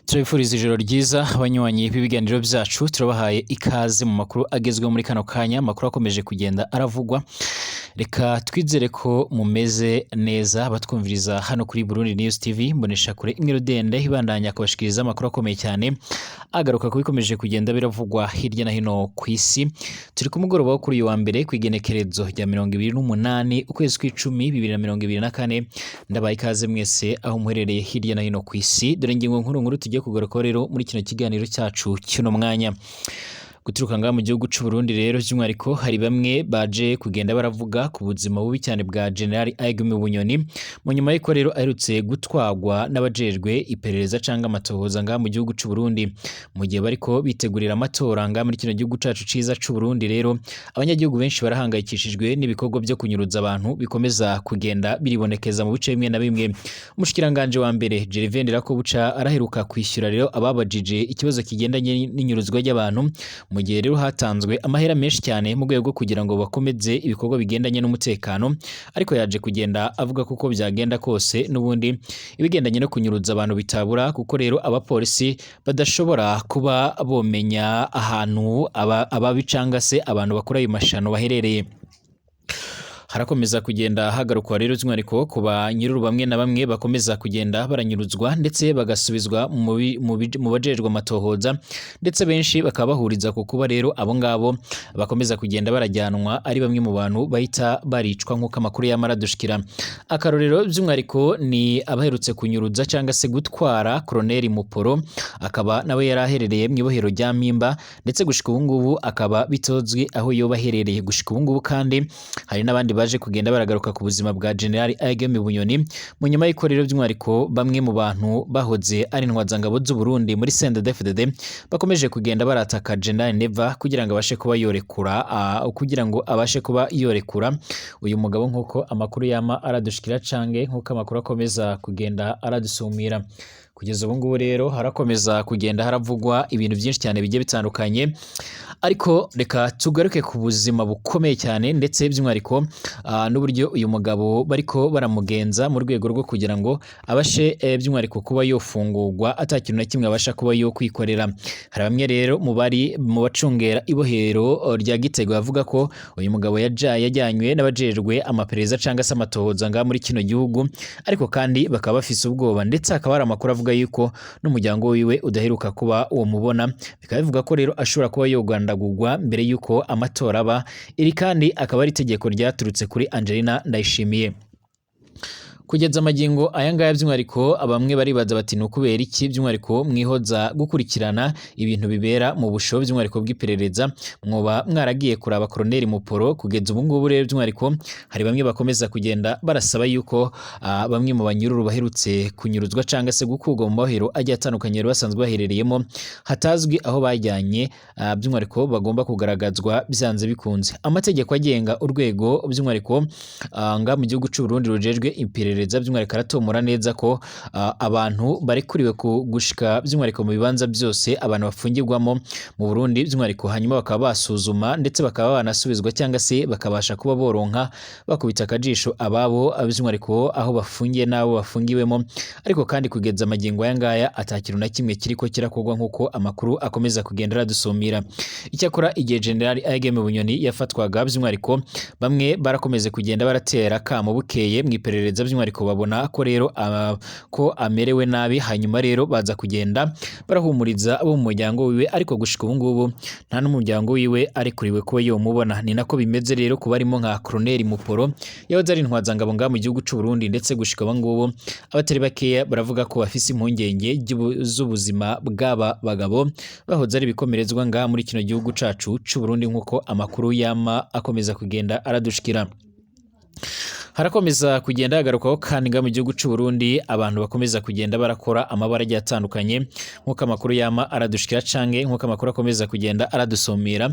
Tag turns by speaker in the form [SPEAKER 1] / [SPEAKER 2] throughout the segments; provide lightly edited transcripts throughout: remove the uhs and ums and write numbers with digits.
[SPEAKER 1] Turabifuriza ijoro ryiza abanywanyi b'ibiganiro byacu, turabahaye ikaze mu makuru agezweho muri kano kanya, amakuru akomeje kugenda aravugwa. Reka twizere ko mumeze neza batwumviriza hano kuri Burundi News TV, mbonesha kure imwe rudende ibandanya kubashikiriza amakuru akomeye cyane agaruka ku bikomeje kugenda biravugwa hirya no hino ku isi. Turi ku mugoroba wo kuri uyu wa mbere ku igenekerezo rya 28 ukwezi kw'icumi 2024. Ndabaye ikaze mwese aho muherereye hirya no hino ku isi. Dore ingingo nkuru nkuru tugiye kugarukaho rero muri kino kiganiro cyacu cy'uno mwanya. Guturuka ngaha mu gihugu c'u Burundi rero, by'umwihariko hari bamwe baje kugenda baravuga ku buzima bubi cyane bwa General Aigumi Bunyoni mu nyuma y'uko rero aherutse gutwagwa n'abajejwe iperereza canga amatohoza ngaha mu gihugu c'u Burundi, mu gihe bariko bitegurira amatora ngaha muri kino gihugu cacu ciza c'u Burundi. Rero abanyagihugu benshi barahangayikishijwe n'ibikorwa byo kunyuruza abantu bikomeza kugenda biribonekeza mu bice bimwe na bimwe. Umushikiranganje wa mbere Gervais Ndirakobuca araheruka kwishyura rero ababajije ikibazo kigendanye n'inyuruzwa ry'abantu, mu gihe rero hatanzwe amahera menshi cyane mu rwego rwo kugira ngo bakomeze ibikorwa bigendanye n'umutekano, ariko yaje kugenda avuga ko uko byagenda kose n'ubundi ibigendanye no kunyuruza abantu bitabura, kuko rero abapolisi badashobora kuba bomenya ahantu ababi canga se abantu bakora ayo mashano baherereye. Harakomeza kugenda hagarukwa rero by'umwihariko ku banyururu bamwe na bamwe bakomeza kugenda baranyuruzwa ndetse bagasubizwa mu bajejwe amatohoza, ndetse benshi bakaba bahuriza ku kuba rero abo ngabo bakomeza kugenda barajyanwa ari bamwe mu bantu bahita baricwa, nk'uko amakuru yamara adushikira. Akarorero by'umwihariko ni abaherutse kunyuruza cyangwa se gutwara Colonel Muporo, akaba nawe yari aherereye mu ibohero rya Mpimba, ndetse gushika ubu ngubu akaba bitozwi aho yoba aherereye gushika ubu ngubu. Kandi hari n'abandi baje kugenda baragaruka ku buzima bwa General Aigami Bunyoni mu nyuma y'uko rero by'umwihariko bamwe mu bantu bahoze ari intwazangabo z'u Burundi muri CNDD-FDD bakomeje kugenda barataka General Neva kugira ngo abashe kuba yorekura kugira ngo abashe kuba yorekura uyu mugabo, nk'uko amakuru yama aradushikira cange nk'uko amakuru akomeza kugenda aradusumira. Kugeza ubu ngubu rero harakomeza kugenda haravugwa ibintu byinshi cyane bigiye bitandukanye, ariko reka tugaruke ku buzima bukomeye cyane ndetse by'umwihariko n'uburyo uyu mugabo bariko baramugenza mu rwego rwo kugira ngo abashe by'umwihariko kuba yofungurwa ata kintu na kimwe abasha kuba yo kwikorera. Hari bamwe rero mu bari mu bacungera ibohero rya Gitega bavuga ko uyu mugabo yajyanywe n'abajejwe amaperereza canga se amatohoza ngaha muri kino gihugu, ariko kandi bakaba bafise ubwoba, ndetse hakaba hari amakuru avuga yuko n'umuryango wiwe udaheruka kuba uwo mubona. Bikaba bivuga ko rero ashobora kuba yogandagurwa mbere yuko amatora aba. Iri kandi akaba ari itegeko ryaturutse kuri Angelina Ndayishimiye. Kugeza amagingo aya ngaya by'umwihariko bamwe baribaza bati: "Ni ukubera iki by'umwihariko mwihoza gukurikirana ibintu bibera mu busho by'umwihariko bw'iperereza? Mwoba mwaragiye kuraba Colonel Muporo?" Kugeza ubu ngubu rero by'umwihariko hari bamwe bakomeza kugenda barasaba yuko bamwe mu banyururu baherutse kunyuruzwa canga se gukurwa mu mahero agiye atandukanye bari basanzwe baherereyemo hatazwi aho bajyanye, by'umwihariko bagomba kugaragazwa byanze bikunze. Amategeko agenga urwego by'umwihariko nga mu gihugu c'u Burundi rujejwe iperereza by'umwihariko aratomora neza ko abantu barekuriwe gushika by'umwihariko mu bibanza byose abantu bafungirwamo mu Burundi by'umwihariko, hanyuma bakaba basuzuma ndetse bakaba banasubizwa cyangwa se bakabasha kuba boronka bakubita akajisho ababo by'umwihariko aho bafungiye n'abo bafungiwemo. Ariko kandi kugeza amagingo aya ngaya ata kintu na kimwe kiriko kirakorwa, nk'uko amakuru akomeza kugenda aradusumira. Icyakora igihe General Aigami Bunyoni yafatwaga, by'umwihariko bamwe barakomeze kugenda baratera kamo bukeye mu iperereza by'umwihariko babona ko rero ko amerewe nabi, hanyuma rero baza kugenda barahumuriza abo mu muryango wiwe, ariko gushika ubu ngubu nta n'umuryango wiwe arekuriwe kuba yomubona. Ni nako bimeze rero kuba barimo nka Colonel Muporo yahoze ari intwazangabo ngaha mu gihugu c'u Burundi, ndetse gushika ubu ngubu abatari bakeya baravuga ko bafise impungenge z'ubuzima bw'aba bagabo bahoze ari ibikomerezwa ngaha muri kino gihugu cacu c'u Burundi, nk'uko amakuru yama akomeza kugenda aradushikira. Harakomeza kugenda hagarukwaho kandi nga mu gihugu c'u Burundi abantu bakomeza kugenda barakora amabara agiye atandukanye, nk'uko amakuru yama aradushikira cange nk'uko amakuru akomeza kugenda aradusumira.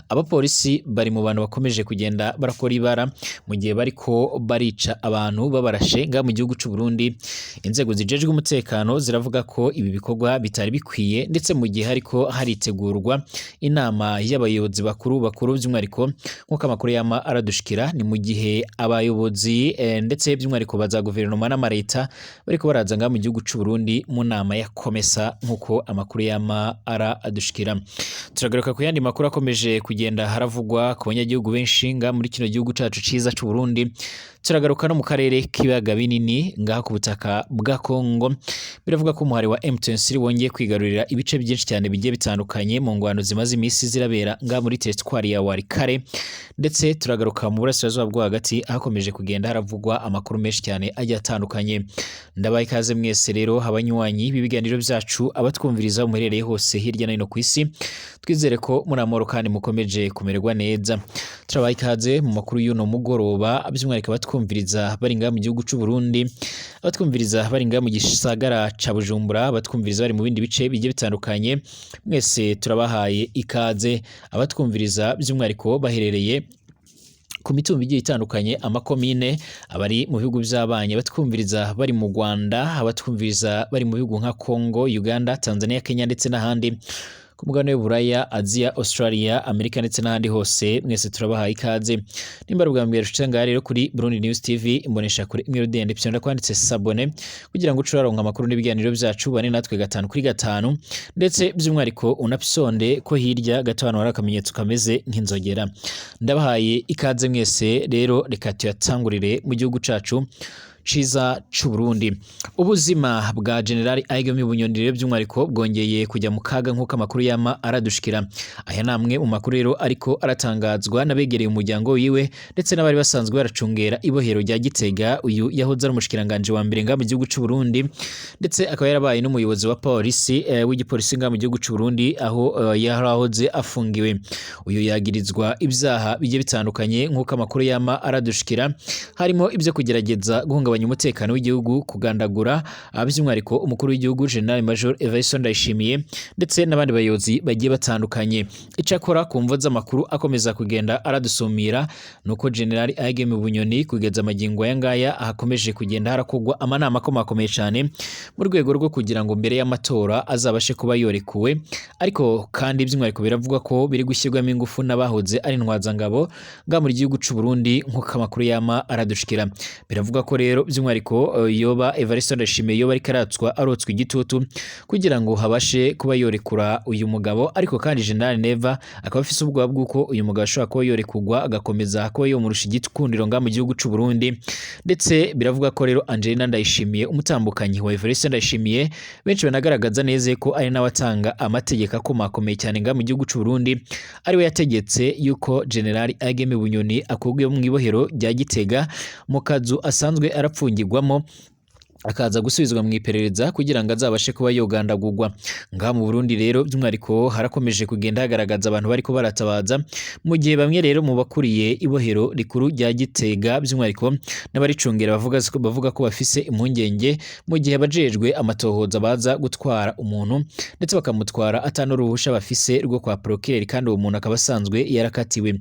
[SPEAKER 1] Abapolisi bari mu bantu bakomeje kugenda barakora ibara mu gihe bariko barica abantu babarashe nga mu gihugu c'u Burundi. Inzego zijejwe umutekano ziravuga ko ibi bikorwa bitari bikwiye, ndetse mu gihe hariko haritegurwa inama y'abayobozi bakuru bakuru by'umwihariko, nk'uko amakuru yama aradushikira, ni mu gihe abayobozi Abayobozi ndetse by'umwihariko ba za guverinoma n'amareta bariko baraza ngaha mu gihugu c'u Burundi mu nama ya COMESA, nk'uko amakuru yama aradushikira. Turagaruka ku yandi makuru akomeje kugenda haravugwa ku banyagihugu benshi ngaha muri kino gihugu cacu ciza c'u Burundi. Turagaruka no mu karere k'ibiyaga binini, ngaha ku butaka bwa Kongo. Biravuga ko umuhari wa M23 wongeye kwigarurira ibice byinshi cyane bigiye bitandukanye mu ngwano zimaze iminsi zirabera ngaha muri teritwari ya Walikale. Ndetse turagaruka mu burasirazuba bwo hagati, hakomeje kugenda haravugwa amakuru menshi cyane agiye atandukanye. Ndabaye ikaze mwese rero, abanywanyi b'ibiganiro byacu, abatwumviriza muherereye hose hirya no hino ku isi. Twizere ko muri amahoro kandi mukomeje kumererwa neza. Turabaye ikaze mu makuru y'uno mugoroba, by'umwihariko abatwumviriza bari ngaha mu gihugu c'u Burundi, abatwumviriza bari ngaha mu gisagara ca Bujumbura, abatwumviriza bari mu bindi bice bigiye bitandukanye, mwese turabahaye ikaze. Abatwumviriza by'umwihariko baherereye ku mitumba igiye itandukanye, amakomine, abari mu bihugu by'abanyi, abatwumviriza bari mu Rwanda, abatwumviriza bari mu bihugu nka Congo, Uganda, Tanzania, Kenya ndetse n'ahandi ku mugabane w'Uburaya, Aziya, Australia, Amerika ndetse n'ahandi hose, mwese turabahaye ikaze. Nimba ari ubwa mbere ushitse ngaha rero kuri Burundi News TV, imbonesha kure imwe rudende, pyonda kwanditse s'abonner kugira ngo uce uraronka amakuru n'ibiganiro byacu, bane natwe gatanu kuri gatanu. Ndetse by'umwihariko unapsonde ko hirya gato hano hari akamenyetso kameze nk'inzogera. Ndabahaye ikaze mwese rero, reka tuyatangurire mu gihugu cacu ciza c'u Burundi. Ubuzima bwa General Aigami Bunyoni rero by'umwihariko bwongeye kujya mu kaga, nk'uko amakuru yama aradushikira. Aya ni amwe mu makuru rero ariko aratangazwa n'abegereye umuryango wiwe ndetse n'abari basanzwe baracungera ibohero rya Gitega. Uyu yahoze ari umushikiranganje wa mbere ngaha mu gihugu c'u Burundi, ndetse akaba yarabaye n'umuyobozi wa polisi w'igipolisi ngaha mu gihugu c'u Burundi, aho yarahoze afungiwe. Uyu yagirizwa ibyaha bigiye bitandukanye, nk'uko amakuru yama aradushikira, harimo ibyo kugerageza guhungabanya umutekano w'igihugu, kugandagura by'umwihariko umukuru w'igihugu General Major Evariste Ndayishimiye ndetse n'abandi bayobozi bagiye batandukanye. Icakora ku mvo z'amakuru akomeza kugenda aradusumira nuko General Aigeme Bunyoni kugeza amagingo aya ngaya ahakomeje kugenda harakogwa amanama akomakomeye cyane mu rwego rwo kugira ngo mbere y'amatora azabashe kuba yorekuwe. Ariko kandi by'umwihariko biravugwa ko biri gushyirwamo ingufu n'abahoze ari intwazangabo ngaha muri gihugu c'u Burundi, nk'uko amakuru yama aradushikira. Biravuga ko rero by'umwihariko yoba Evariste Ndayishimiye yoba ariko aratswa arotswa igitutu kugira ngo habashe kuba yorekura uyu mugabo. Ariko kandi General Neva akaba afise ubwoba bw'uko uyu mugabo ashobora kuba yorekurwa agakomeza kuba yomurusha igikundiro ngaha mu gihugu c'u Burundi. Ndetse biravuga ko rero Angelina Ndayishimiye, umutambukanyi wa Evariste Ndayishimiye, benshi banagaragaza neza ko ari nawe atanga amategeko akomakomeye cyane ngaha mu gihugu c'u Burundi, ariwe yategetse yuko General Aigeme Bunyoni akurwa mu ibohero rya Gitega mu kazu asanzwe arapfungirwamo, akaza gusubizwa mu iperereza kugira ngo azabashe kuba yogandagurwa. Ngaha mu Burundi rero by'umwihariko harakomeje kugenda hagaragaza abantu bariko baratabaza, mu gihe bamwe rero mu bakuriye ibohero rikuru rya Gitega by'umwihariko n'abaricungera bavuga ko bafise impungenge mu gihe abajejwe amatohoza baza gutwara umuntu ndetse bakamutwara atanuruhusha bafise rwo kwa procureur, kandi uwo muntu akaba asanzwe yarakatiwe.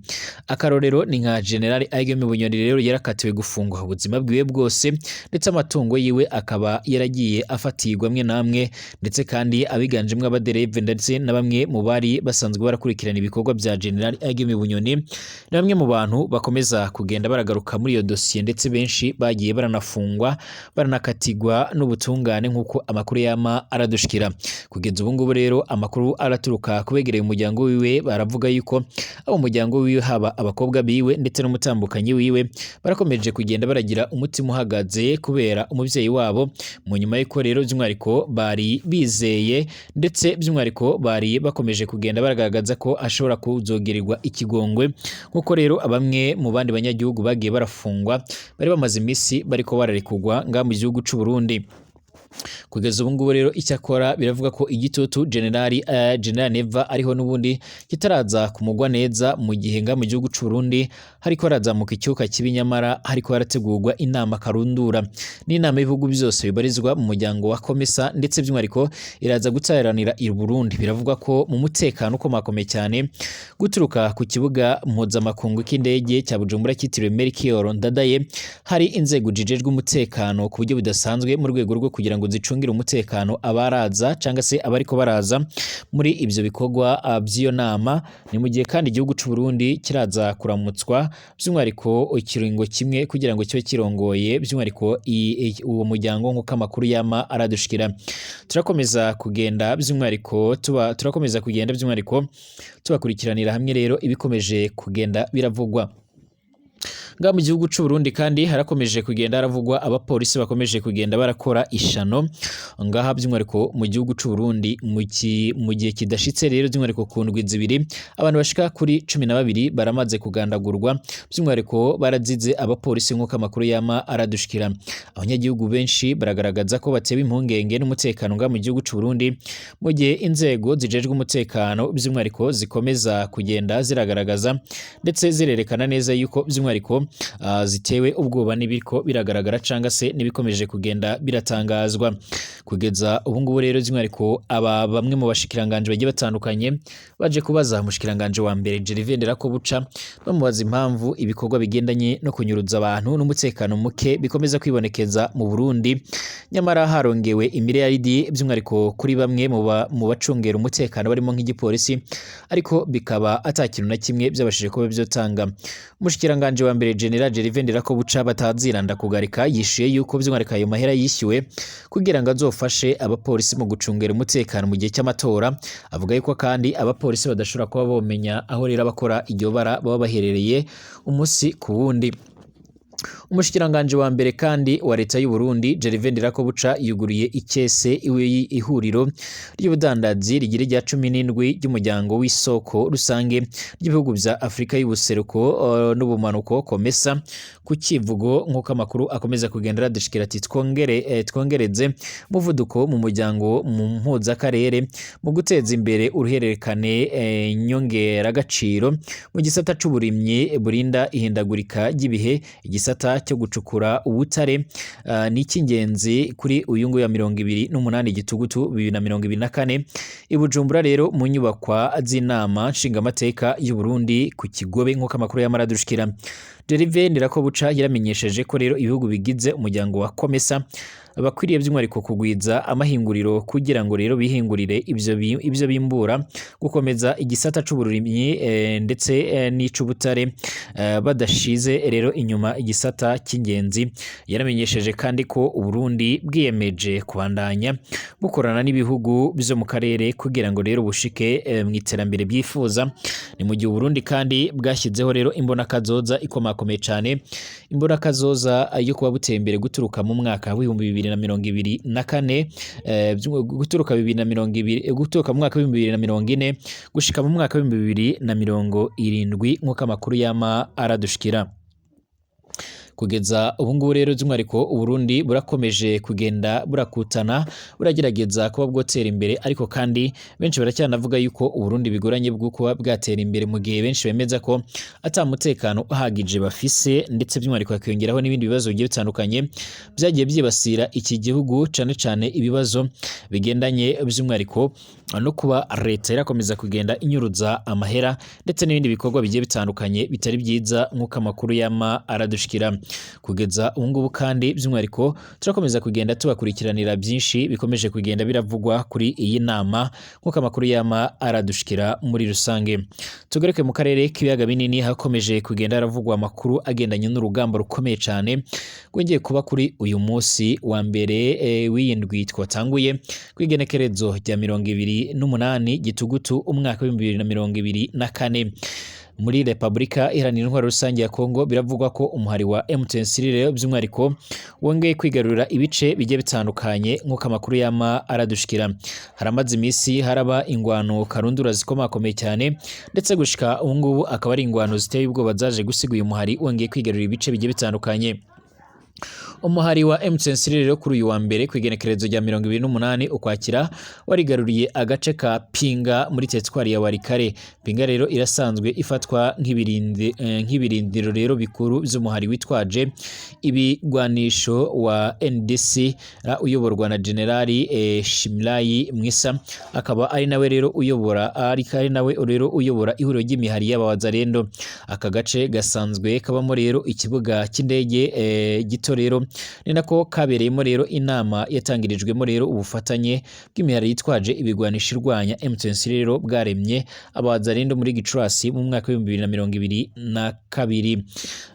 [SPEAKER 1] Akarorero ni nka General Aigeme Bunyoni rero yarakatiwe gufungwa ubuzima bwiwe bwose, ndetse amatungo yiwe akaba yaragiye afatirwa amwe n'amwe. Ndetse kandi abiganjemwo abadereve ndetse na bamwe mu bari basanzwe barakurikirana ibikorwa bya General Aigeme Bunyoni na bamwe mu bantu bakomeza kugenda baragaruka muri iyo dosiye, ndetse benshi bagiye baranafungwa baranakatirwa n'ubutungane, nk'uko amakuru yama aradushikira. Kugeza ubu ngubu rero amakuru araturuka kubegereye umuryango wiwe, baravuga yuko abo muryango wiwe, haba abakobwa biwe ndetse n'umutambukanyi wiwe, barakomeje kugenda baragira umutima uhagaze kubera umuvyeyi wabo, mu nyuma y'uko rero by'umwihariko bari bizeye, ndetse by'umwihariko bari bakomeje kugenda baragaragaza ko ashobora kuzogererwa ikigongwe, nk'uko rero bamwe mu bandi banyagihugu bagiye barafungwa bari bamaze iminsi bariko bararekurwa ngaha mu gihugu c'u Burundi. Kugeza ubu ngubu rero icyakora biravuga ko igitutu General Neva ariho n'ubundi kitaraza kumugwa neza, mu gihe nga mu gihugu c'u Burundi hariko harazamuka icyuka kibi, nyamara hariko harategurwa inama karundura n'inama y'ibihugu byose bibarizwa mu muryango wa COMESA, ndetse by'umwihariko iraza gutaranira i Burundi. Biravugwa ko mu mutekano ukomakomeye cyane guturuka ku kibuga mpuzamakungu cy'indege cya Bujumbura cyitiriwe Melchior Ndadaye, hari inzego zijejwe umutekano ku buryo budasanzwe mu rwego rwo kugira ngo ngo zicungire umutekano abaraza cyangwa se abariko baraza muri ivyo bikorwa vy'iyo nama. Ni mu gihe kandi igihugu c'u Burundi kiraza kuramutswa by'umwihariko ikiringo kimwe kugira ngo kibe kirongoye by'umwihariko uwo muryango, nk'uko amakuru yama aradushikira. Turakomeza kugenda by'umwihariko tuba turakomeza kugenda by'umwihariko tubakurikiranira hamwe rero ibikomeje kugenda biravugwa ngaha mu gihugu c'u Burundi. Kandi harakomeje kugenda haravugwa abapolisi bakomeje kugenda barakora ishano ngaha by'umwihariko mu gihugu c'u Burundi. Mu gihe kidashitse rero by'umwihariko ku ndwi 2, abantu bashika kuri 12 baramaze kugandagurwa, by'umwihariko barazize abapolisi, nk'uko amakuru yama aradushikira. Abanyagihugu benshi baragaragaza ko batewe impungenge n'umutekano ngaha mu gihugu c'u Burundi, mu gihe inzego zijejwe umutekano by'umwihariko zikomeza kugenda ziragaragaza ndetse zirerekana neza yuko by'umwihariko zitewe ubwoba n'ibiriko biragaragara cyangwa se n'ibikomeje kugenda biratangazwa kugeza ubu ngubu. Rero by'umwihariko aba bamwe mu bashikiranganje bagiye batandukanye baje kubaza umushikiranganje wa mbere Gervais Nderakobuca, bamubaza impamvu ibikorwa bigendanye no kunyuruza abantu n'umutekano muke bikomeza kwibonekeza mu Burundi, nyamara harongewe imiliyaridi by'umwihariko kuri bamwe mu bacungera umutekano barimo nk'igipolisi, ariko bikaba ata kintu na kimwe byabashije kuba byotanga. Umushikiranganje wa mbere General Gervais Nderakobuca bataziranda kugarika yishuye yuko by'umwihariko ayo mahera yishyuwe kugira ngo azofashe abapolisi mu gucungera umutekano mu gihe cy'amatora. Avuga yuko kandi abapolisi badashobora kuba bomenya aho rero abakora iryo bara baba baherereye umunsi ku wundi. Umushikiranganje wa mbere kandi wa leta y'u Burundi Gervais Ndirakobuca yuguriye ikese iwe ihuriro ry'ubudandazi rigira irya 17 ry'umuryango w'isoko rusange ry'ibihugu vya Afrika y'ubuseruko n'ubumanuko, COMESA, ku kivugo, nk'uko amakuru akomeza kugenda aradushikira, ati twongereze umuvuduko mu muryango mu mpuzakarere mu guteza imbere uruhererekane nyongeragaciro mu gisata c'uburimyi burinda ihindagurika ry'ibihe. Igisata cyo gucukura ubutare ni icy'ingenzi kuri uyu nguyu wa 28 Gitugutu 2024 i Bujumbura rero mu nyubakwa z'inama nshingamateka y'u Burundi ku Kigobe, nk'uko amakuru y'amaradushikira. Gervais Ndirakobuca yaramenyesheje ko rero ibihugu bigize umuryango wa COMESA bakwiriye by'umwihariko kugwiza amahinguriro kugira ngo rero bihingurire ivyo bimbura, gukomeza igisata c'uburimyi ndetse n'ic'ubutare, badashize rero inyuma igisata cy'ingenzi. Yaramenyesheje kandi ko Uburundi bwiyemeje kubandanya bukorana n'ibihugu byo mu karere kugira ngo rero bushike mu iterambere byifuza. Ni mu gihe Uburundi kandi bwashyizeho rero imbonakazoza ikomakomeye cyane, imbonakazoza yo kuba buteye imbere guturuka mu mwaka w'2024, guturuka 2020, guturuka mu mwaka w'2040 gushika mu mwaka w'2070, nk'uko amakuru yama aradushikira. Kugeza ubu ngubu rero by'umwihariko Uburundi burakomeje kugenda burakutana, buragerageza kuba bwotera imbere, ariko kandi benshi baracyanavuga yuko Uburundi bigoranye bwo kuba bwatera imbere, mu gihe benshi bemeza ko ata mutekano uhagije bafise, ndetse by'umwihariko hakiyongeraho n'ibindi bibazo bigiye bitandukanye byagiye byibasira iki gihugu, cane cane ibibazo bigendanye by'umwihariko no kuba leta irakomeza kugenda inyuruza amahera ndetse n'ibindi bikorwa bigiye bitandukanye bitari byiza, nk'uko amakuru yama aradushikira. Kugeza ubu ngubu kandi by'umwihariko turakomeza kugenda tubakurikiranira byinshi bikomeje kugenda biravugwa kuri iyi nama, nk'uko amakuru yama aradushikira muri rusange. Tugaruke mu karere k'ibiyaga binini, hakomeje kugenda haravugwa amakuru agendanye n'urugamba rukomeye cyane rwongeye kuba kuri uyu munsi wa mbere w'iyi ndwi twatanguye, kw'igenekerezo rya 28 Gitugutu umwaka w'2024 muri Repubulika Iharanira Intwaro Rusange ya Kongo. Biravugwa ko umuhari wa M23 rero by'umwihariko wongeye kwigarurira ibice bigiye bitandukanye, nk'uko amakuru yama aradushikira. Haramaze iminsi haraba ingwano karundura zikomakomeye cyane, ndetse gushika ubu ngubu akaba ari ingwano ziteye ubwoba zaje gusiga uyu muhari wongeye kwigarurira ibice bigiye bitandukanye. Umuhari wa M23 rero kuri uyu wa mbere ku igenekerezo rya 28 Ukwakira warigaruriye agace ka Pinga muri teritwari ya Walikale. Pinga rero irasanzwe ifatwa nk'ibirindiro rero bikuru by'umuhari witwaje ibigwanisho wa NDC uyoborwa na Generali Shimlayi Mwisa, akaba ari nawe rero uyobora ari nawe rero uyobora ihuriro ry'imihari y'abawazarendo. Aka gace gasanzwe kabamo rero ikibuga cy'indege gito rero. Ni nako kabereyemo rero inama yatangirijwemo rero ubufatanye bw'imihari yitwaje ibigwanisho irwanya M23 rero bwaremye abazarendo muri Gicurasi mu mwaka w'2022.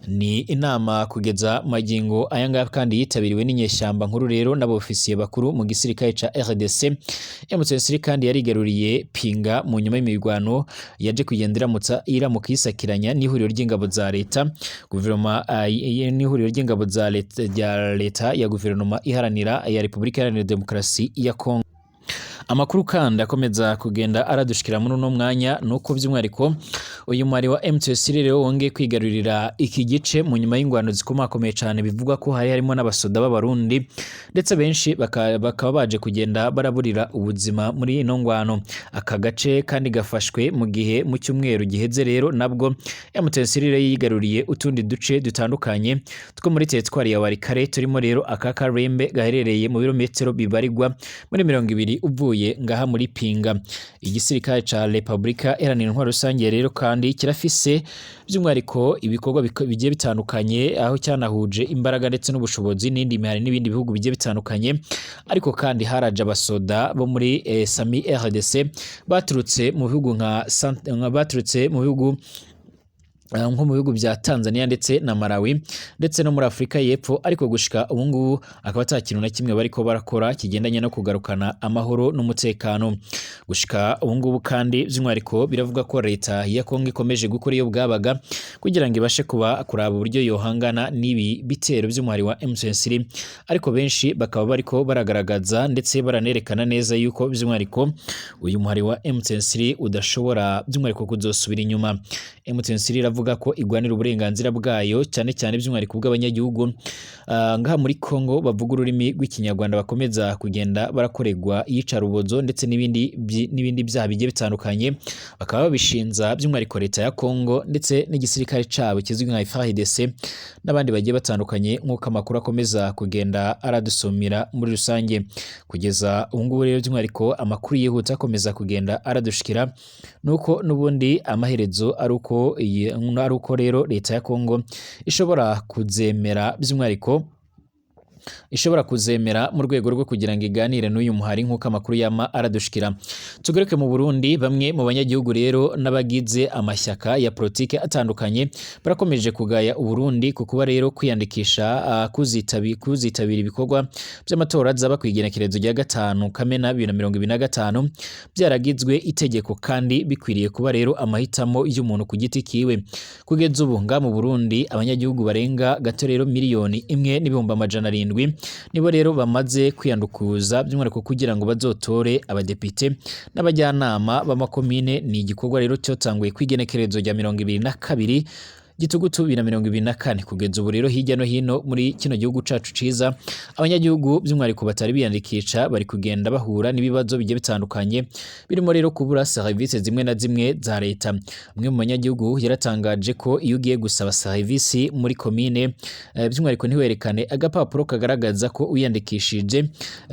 [SPEAKER 1] Ni inama kugeza magingo aya ngaya kandi yitabiriwe n'inyeshyamba nkuru rero n'abofisiye bakuru mu gisirikare ca RDC. M23 kandi yarigaruriye Pinga mu nyuma y'imirwano yaje kugenda iramutsa iramuka yisakiranya n'ihuriro ry'ingabo za leta guverinoma, n'ihuriro ry'ingabo za leta rya leta ya guverinoma iharanira ya Repubulika Iharanira Demokarasi ya Kongo. Amakuru kandi akomeza kugenda aradushikira muri uno mwanya nuko by'umwihariko uyu mwari wa M23 rero wongeye kwigarurira iki gice mu nyuma y'ingwano zikomakomeye cyane, bivugwa ko hari harimo n'abasoda b'Abarundi, ndetse benshi bakaba baje kugenda baraburira ubuzima muri ino ngwano. Aka gace kandi gafashwe mu gihe mu cyumweru giheze rero nabwo M23 rero yigaruriye utundi duce dutandukanye two muri teritwari ya Walikale, turimo rero aka Karembe gaherereye mu birometero bibarirwa muri 20 uvuye ngaha muri Pinga. Igisirikare ca Republika Iharanira Intwaro Rusange rero kandi kirafise by'umwihariko ibikorwa bigiye bitandukanye, aho cyanahuje imbaraga ndetse n'ubushobozi n'indi mihari n'ibindi bihugu bigiye bitandukanye. Ariko kandi haraje abasoda bo muri Sami RDC baturutse mu bihugu nka baturutse mu bihugu nko mu bihugu bya Tanzania ndetse na Malawi ndetse no muri Afurika y'Epfo, ariko gushika ubu ngubu akaba ata kintu na kimwe bariko barakora kigendanye no kugarukana amahoro n'umutekano. Gushika ubu ngubu kandi by'umwihariko biravuga ko leta ya Kongo ikomeje gukora iyo bwabaga kugira ngo ibashe kuba kuraba uburyo yohangana n'ibi bitero by'umuhari wa M23, ariko benshi bakaba bariko baragaragaza ndetse baranerekana neza yuko by'umwihariko uyu muhari wa M23 udashobora by'umwihariko kuzosubira inyuma. M23 iravuga ko igwanira uburenganzira bwayo, cyane cyane by'umwihariko bw'abanyagihugu ngaha muri Kongo bavuga ururimi rw'Ikinyarwanda bakomeza kugenda barakoregwa iyicarubozo ndetse n'ibindi byaha bigiye bitandukanye, bakaba babishinza by'umwihariko leta ya Kongo ndetse n'igisirikare cabo kizwi nka FARDC n'abandi bagiye batandukanye, nk'uko amakuru akomeza kugenda aradusumira muri rusange. Kugeza ubu ngubu rero by'umwihariko amakuru yihuta akomeza kugenda aradushikira nuko n'ubundi amaherezo ari uko rero leta ya Kongo ishobora kuzemera by'umwihariko ishobora kuzemera mu rwego rwo kugira ngo iganire n'uyu muhari, nk'uko amakuru yama aradushikira. Tugaruke mu Burundi, bamwe mu banyagihugu rero n'abagize amashyaka ya politike atandukanye barakomeje kugaya Uburundi ku kuba rero kwiyandikisha kuzitabira ibikorwa by'amatora zaba ku igenekerezo rya 5 Kamena 2025 byaragizwe itegeko, kandi bikwiriye kuba rero amahitamo y'umuntu ku giti kiwe. Kugeza ubu nga mu Burundi abanyagihugu barenga gato rero 1,700,000 nibo rero bamaze kwiyandukuza by'umwihariko kugira ngo bazotore abadepite n'abajyanama b'amakomine. Ni igikorwa rero cyatanguye kwigenekerezo rya 22 Gitugutu 2024. Kugeza ubu rero hirya no hino muri kino gihugu cacu ciza abanyagihugu by'umwihariko batari biyandikisha bari kugenda bahura n'ibibazo bigiye bitandukanye, birimo rero kubura serivisi zimwe na zimwe za leta. Umwe mu banyagihugu yaratangaje ko iyo ugiye gusaba serivisi muri komine, by'umwihariko ntiwerekane agapapuro kagaragaza ko wiyandikishije,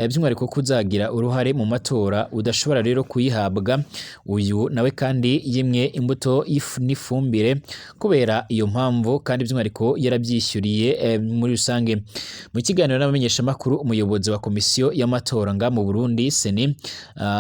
[SPEAKER 1] by'umwihariko ko uzagira uruhare mu matora, udashobora rero kuyihabwa. Uyu nawe kandi yimwe imbuto n'ifumbire kubera iyo mpamvu, kandi by'umwihariko yarabyishyuriye muri rusange. Mu kiganiro n'abamenyeshamakuru, umuyobozi wa komisiyo y'amatora nga mu Burundi Seni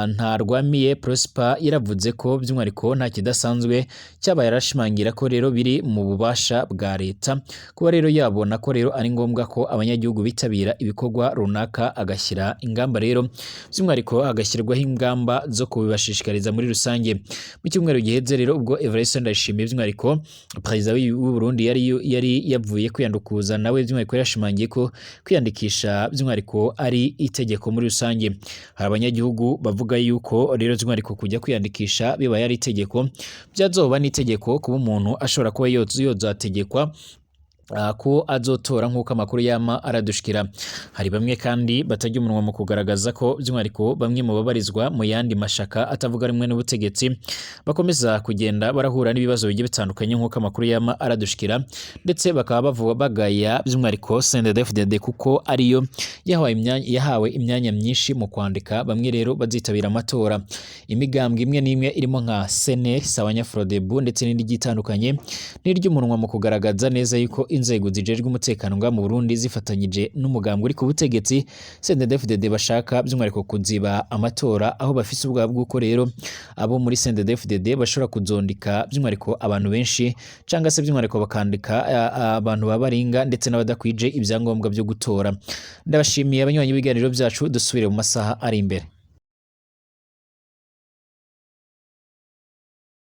[SPEAKER 1] Ntarwamiye Prosper yaravuze ko by'umwihariko nta kidasanzwe cyabaye, arashimangira ko rero biri mu bubasha bwa leta kuba rero yabona ko rero ari ngombwa ko abanyagihugu bitabira ibikorwa runaka, agashyira ingamba rero by'umwihariko agashyirwaho ingamba zo kubibashishikariza muri rusange. Mu cyumweru giheze rero ubwo Evariste Ndayishimiye by'umwihariko perezida w'u Burundi yari yavuye kwiyandukuza, nawe by'umwihariko yarashimangiye ko kwiyandikisha by'umwihariko ari itegeko muri rusange. Hari abanyagihugu bavuga yuko rero by'umwihariko kujya kwiyandikisha bibaye ari itegeko, byazoba n'itegeko kuba umuntu ashobora kuba yozategekwa ko azotora, nk'uko amakuru yama aradushikira. Hari bamwe kandi batajya umunwa mu kugaragaza ko by'umwihariko bamwe mu babarizwa mu yandi mashaka atavuga rumwe n'ubutegetsi bakomeza kugenda barahura n'ibibazo bigiye bitandukanye, nk'uko amakuru yama aradushikira, ndetse bakaba bavuga bagaya by'umwihariko CNDD-FDD kuko ariyo yahawe imyanya myinshi mu kwandika bamwe rero bazitabira amatora. Imigambwe imwe n'imwe irimo nka CNL, Sawanya Frodebu ndetse n'indi itandukanye n'iry'umunwa mu kugaragaza neza yuko inzego zijejwe umutekano ngaha mu Burundi zifatanyije n'umugambwe uri ku butegetsi CNDD-FDD bashaka by'umwihariko kuziba amatora, aho bafise ubwoba bw'uko rero abo muri CNDD-FDD bashobora kuzondika by'umwihariko abantu benshi, cangwa se by'umwihariko bakandika abantu babaringa ndetse n'abadakwije ibyangombwa byo gutora. Ndabashimiye abanywanyi b'ibiganiro byacu, dusubire mu masaha ari imbere.